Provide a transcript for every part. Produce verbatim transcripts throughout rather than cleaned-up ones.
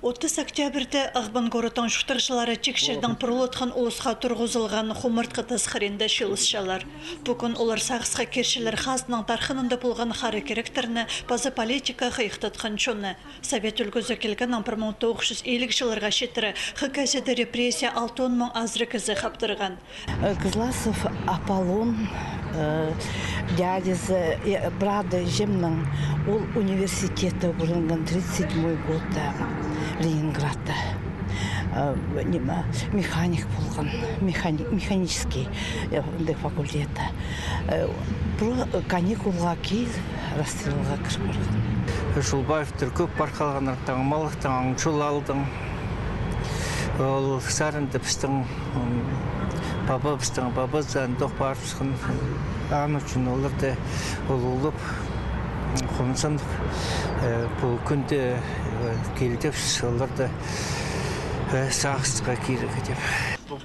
Отыс октябрьде Ағбан городтың чуртағҷылары тикшердең пыролатхан улусха турғызылған хумартхы тас хыринда чыылысчалар. Пу кӱн олар сағысха кирчелер хазының тархынында полған хара киректерні паза политика хыйыхтатхан чонны. Совет ӱлгӱзі килгеннең пір муң тоғыс чӱс илиг чылларға читіре ХКС-де репрессия алтон муң азыра кізі хаптырған. Э, Кызласов Аполлон, э, дядязы, э, брат іҷемнің, ол университетте ӱгренген тридцать седьмой годта Ленинградта. Э, ниме, механик полған, механи-, механический, э, факультетте. Э, пу каникулға киліп, расстрелға кіріп парған. Шулбаевтар кӧп пар халғаннар, таң малахтаң аң чол алдың. Ол саринда пістің, м, пабабыстың пабазы андох парыбысхан. Аны ӱчӱн оларны улуғлап, м, хомзынып, э, пу кӱнде, э, килдібіс оларны, э, сағысха кирерге тіп.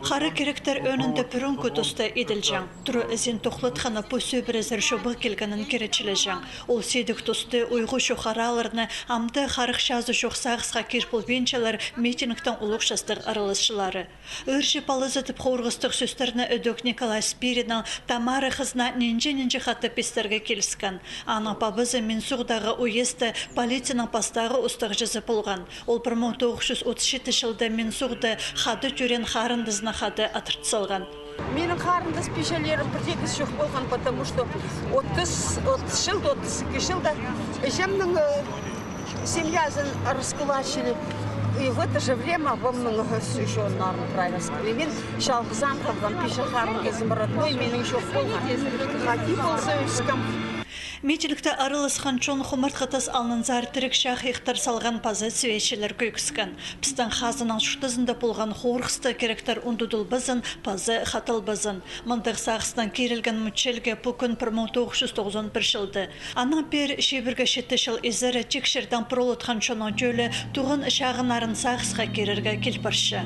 Хара киректер ӧӧнінде пӱрӱнгі туста иділҷең. Туру ізен тохлатханы пу сӧбірезер чобағ килгенін киречілеҷең. Ол сидік тусты, уйғу чох араларны, амды харах чазы чох сағысха кир полбинчалар митингтің улуғ частығ араласчылары. Ырҷы палазы тіп хорғыстығ сӧстерні ідӧк Николай Спиринаң Тамара хызына нинҷе-нинҷе хатап истерге киліскен. Аның пабазы Минсуғдағы уезде полицияның пастағы устағҷызы полған. Ол пір муң тоғыс чӱс отыс читі чылда Минсуғда хада тӧреен харындазына хада адырт салған. Минің харындас пиҷелерім пірдеезі чох полған, потому что отыс, отыс чылда, отыс ікі чылда іҷемнің, э, семьязын раскулачили. И в это же время абамның, э, ещё нарын правил. И мин чалғызаң халғам, пиҷе харындазым родной минің чох полған. Хайди полза ӧскем. Митингте араласхан чон хумартхы тас алнынзар тірік чахайахтар салған паза свечелер кӧйкіскен. Пістің хазының чуртазында полған хорғыстығ киректер ундудылбазын паза хаталбазын. Мындағ сағыстаң кирілген мучелге пу кӱн пір муң тоғыс чӱс тоғызон пір чылда. Анаң пеер чибіргі читі чыл изере тикшердең пыролатхан чонның тӧлі туған чағыннарын сағысха кирерге кил парча.